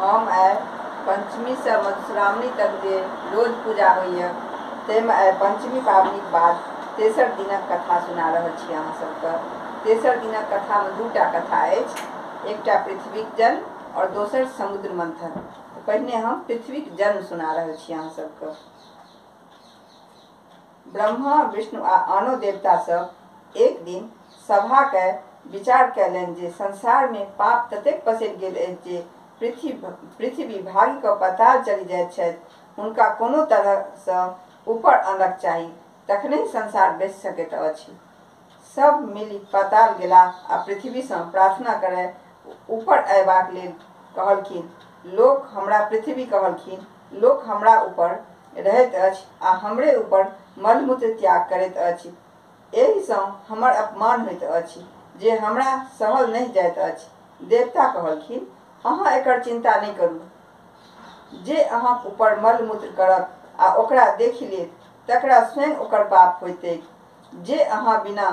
हम आइ पंचमीसँ मधुश्रावणी तक जे रोज पूजा होइए ताहिमे आइ पंचमी पाबनिक बाद तेसर दिनक कथा सुना रहल छी अहाँ सबके। तेसर दिनक कथामे दूटा कथा अछि, एकटा पृथ्वीक जन्म और दोसर समुद्र मंथन। पहिने हम पृथ्वीक जन्म सुना रहल छी अहाँ सबके। ब्रह्मा, विष्णु आ आनो देवता सब एक दिन सभा के विचार कयलनि जे संसार में पाप ततेक पसरि गेल अछि जे पृथ्वी भागि कऽ पताल चलि जाइत छथि। हुनका कोनो तरहसँ ऊपर आनक चाही, तखने संसार बचि सकैत अछि। सब मिलि पताल गेलाह आ पृथ्वीसँ प्रार्थना करय ऊपर अयबाक लेल कहलखिन। लोक हमरा पृथ्वी कहलखिन, लोक हमरा ऊपर रहैत अछि आ हमरे ऊपर मलमूत्र त्याग करैत अछि। एहिसँ हमर अपमान होइत अछि जे हमरा सहल नहि जाइत अछि। देवता कहलखिन, अहाँ एकर चिंता नहि करू। जे अहाँक ऊपर मलमूत्र करत आ ओकरा देखि लेत तकरा स्वयं ओकर पाप होइतैक। जे अहाँ बिना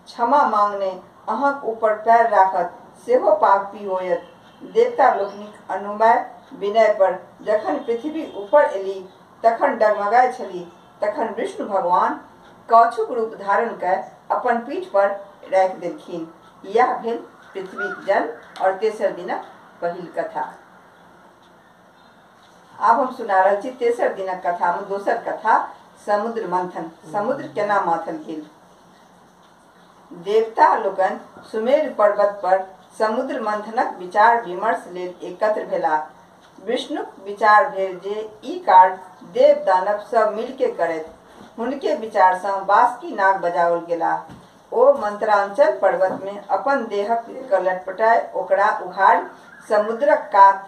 क्षमा मांगने अहाँक ऊपर पैर राखत सेहो पापी होयत। देवता लोकनिक अनुमय विनय पर जखन पृथ्वी ऊपर एली तखन डगमगाय छली। तखन विष्णु भगवान कछुक रूप धारण कय अपन पीठ पर राखि देलखिन। यह भेल पृथ्वीक जन्म और तेसर दिनक पहिल कथा। आब हम सुना रहल छी तेसर दिनक कथा में दोसर कथा, समुद्र मंथन। समुद्र केना माथल गेल। देवता लोकनि सुमेर पर्वत पर समुद्र मंथनक विचार विमर्श लेल एकत्र भेलाह। विष्णुक विचार भेल जे ई कार्य देव दानव सब मिलके करैत। हुनके विचारसँ बासुकी नाग बजाओल गेलाह। ओ मंत्रांचल पर्वत में अपन देहक लटपटाय ओकरा उघाड़ि समुद्रक कात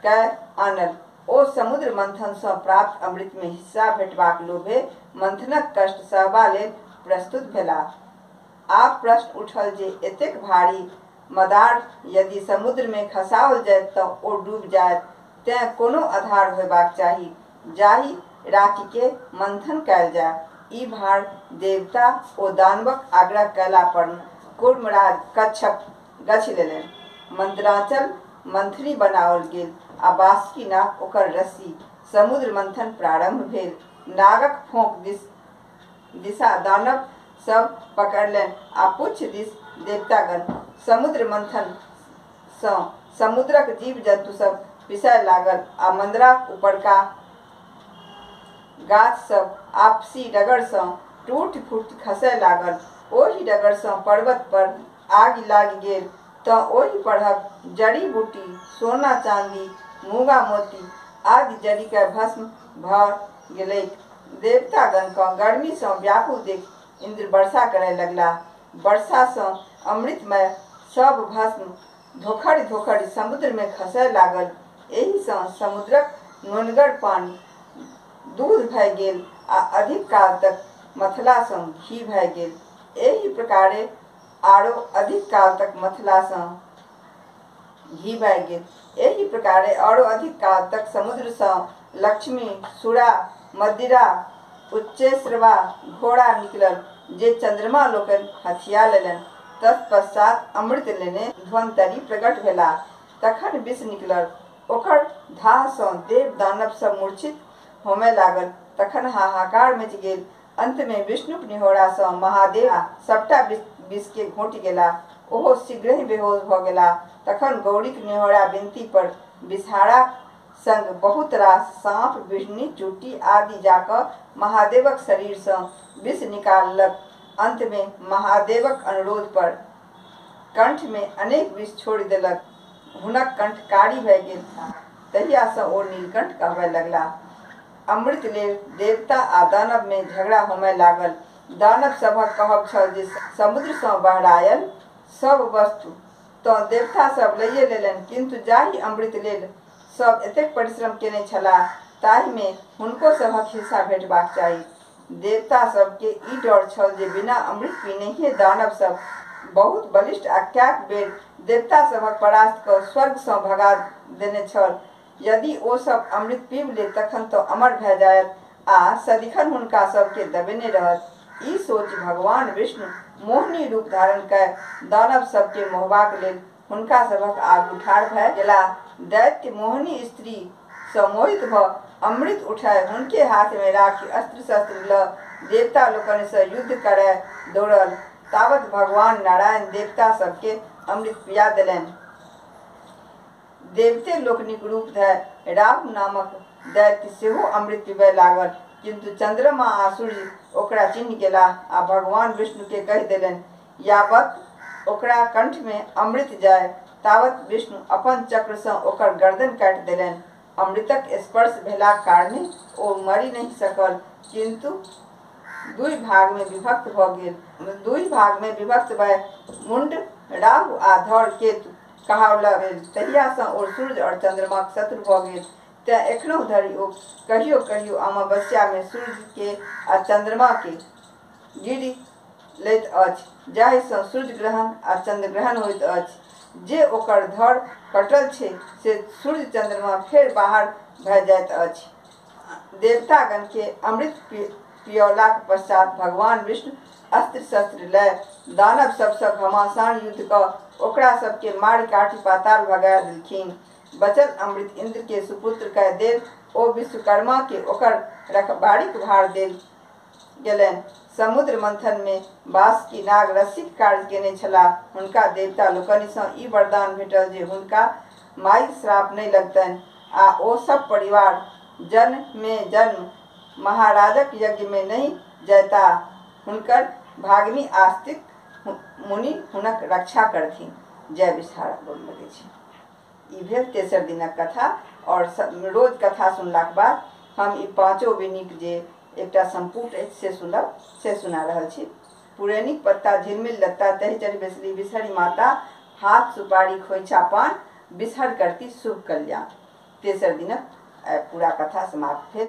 कय आनल। ओ समुद्र मंथन सँ प्राप्त अमृत में हिस्सा भेटबाक लोभे मंथनक कष्ट सहबा लेल प्रस्तुत भेलाह। आब प्रश्न उठल जे एतेक भारी मदार यदि समुद्र में खसाओल जायत तऽ ओ डूबि जायत, तें कोनो आधार होयबाक चाही जाहि राखि के मंथन कयल जाय। ई भार देवता ओ दानवक आग्रह कयला पर कूर्मराज कच्छप गछि लेलनि। मंत्राचल मंथनी बनाओल गेल आ बासुकी नाग ओकर रस्सी। समुद्र मंथन प्रारंभ भेल। नागक फोंक दिशा दानव सब पकड़लनि आ पुच्छ दिस देवतागण। समुद्र मंथन सँ समुद्रक जीव जन्तु सब पिसाय लागल आ मंदराक उपरका गाछ सब आपसी रगड़ सँ टूटि फूटि खसय लागल। ओहि रगड़ सँ पर्वत पर आगि लागि गेल तँ ओहि परहक जड़ी बूटी, सोना चांदी, मूंगा मोती आदि जरि कऽ भस्म भऽ गेलैक। देवतागण कँ गर्मी सँ व्याकुल देखि इंद्र वर्षा करय लगलाह। वर्षा सँ अमृतमय सब भस्म धोखड़ि धोखड़ि समुद्र में खसय लागल। एहि सँ समुद्रक नोनगर पानि दूध भए गेल आ अधिक काल तक मथला सँ घी भए गेल। एहि प्रकारे आरो अधिक काल तक मथला सँ घी भए गेल। एहि प्रकारे आरो अधिक काल तक समुद्र सँ लक्ष्मी, सुरा, मदिरा, उच्चैश्रवा घोड़ा निकलल जे चंद्रमा लोकनि हथिया लेलनि। तत्पश्चात अमृत लेने ध्वंतरी प्रकट भेलाह। तखन विष निकलल। ओकर धाह सँ देव दानव सब मूर्छित होमय लागल। तखन हाहाकार मचि गेल। अंत में विष्णुक निहोरा सँ महादेव सबटा विष के घोंटि गेलाह। ओहो शीघ्रहि बेहोश भऽ गेलाह। तखन गौरीक निहोरा विनती पर विषहारा संग बहुत रास साँप, बिढ़नी, चुट्टी आदि जाकऽ महादेवक शरीर सँ विष निकाललक। अंत में महादेवक अनुरोध पर कंठ में अनेक विष छोड़ि देलक। हुनक कंठ कारी भए गेल। तहिया सँ ओ नीलकंठ कहबय लगलाह। अमृत लेल देवता आ दानव में झगड़ा होमय लागल। दानव सभक कहब छल जे समुद्र सँ बहरायल सब वस्तु तँ देवता सब लैये लेलनि, किन्तु जाहि अमृत लेल सब एतेक परिश्रम केने छलाह ताहि में हुनको सभक हिस्सा भेटबाक चाही। देवता सबके ई डर छल जे बिना अमृत पीनहिये दानव सब बहुत बलिष्ठ आ कैक बेर देवता सभक परास्त कऽ स्वर्ग सँ भगा देने छल। यदि ओ सब अमृत पीब लेत तखन तऽ अमर भए जायत आ सदिखन हुनका सबके दबेने रहत। ई सोचि भगवान विष्णु मोहिनी रूप धारण कय दानव सबके मोहबाक लेल हुनका सभक आगू ठाढ़ भए गेलाह। दैत्य मोहिनी स्त्री सँ मोहित भऽ अमृत उठाय हुनके हाथ मे राखि अस्त्र शस्त्र लऽ देवता लोकनि सँ युद्ध करय दौड़ल। तावत भगवान नारायण देवता सबके अमृत पिया देलनि। देवते लोकनिक रूप धय राहु नामक दैत्य सेहो अमृत पीबय लागल, किन्तु चंद्रमा आ सूर्य ओकरा चिन्ह गेलाह आ भगवान विष्णु के कहि देलनि। यावत ओकरा कंठ में अमृत जाय तावत विष्णु अपन चक्र सँ ओकर गर्दन काटि देलनि। अमृतक स्पर्श भेलाक कारणे ओ मरि नहि सकल, किन्तु दुई भाग में विभक्त भऽ गेल। दुई भाग में विभक्त भए मुंड राहु आ धड़ केतु कहावला भेल। तहिया सँ ओ सूर्य और चंद्रमाक शत्रु भऽ गेल। तेँ एखनहु धरि ओ कहियो कहियो अमावस्या में सूर्य के आ चंद्रमा के गिरि लैत अछि, जाहि सँ सूर्य ग्रहण आ चंद्र ग्रहण होइत अछि। जे ओकर धड़ कटल छै से सूर्य चंद्रमा फेर बाहर भए जाइत अछि। देवतागण के अमृत पियौलाक पश्चात भगवान विष्णु अस्त्र शस्त्र लय दानव सबसँ घमासान युद्ध कऽ ओकरा सबके मारि काटि पाताल भगा देलखिन। बचल अमृत इंद्र के सुपुत्र कह देल। ओ विश्वकर्मा के ओकर रखबारीक भार देल गेलनि। समुद्र मंथन में बासुकी नाग रस्सीक कार्य केने छलाह। हुनका देवता लोकनि सँ ई वरदान भेटल जे हुनका माइ श्राप नहि लगतनि आ ओ सब परिवार जन्म में जन्म महाराजक यज्ञ में नहि जयताह। हुनकर भागिनी आस्तिक मुनि हुनक रक्षा करथिन। जय विषहारा। बोल लगै छी। ई भेल तेसर दिनक कथा। और रोज कथा सुनलाक बाद हम ई पाँचो विनीक जे एकटा संपुट अछि से सुनब, से सुना रहल छी। पुरैनिक पत्ता झिलमिल लत्ता, तहि चढ़ि बैसली बिसहरि माता, हाथ सुपारी खोइछा पान, बिसहर करती शुभ कल्याण। तेसर दिनक पूरा कथा समाप्त भेल।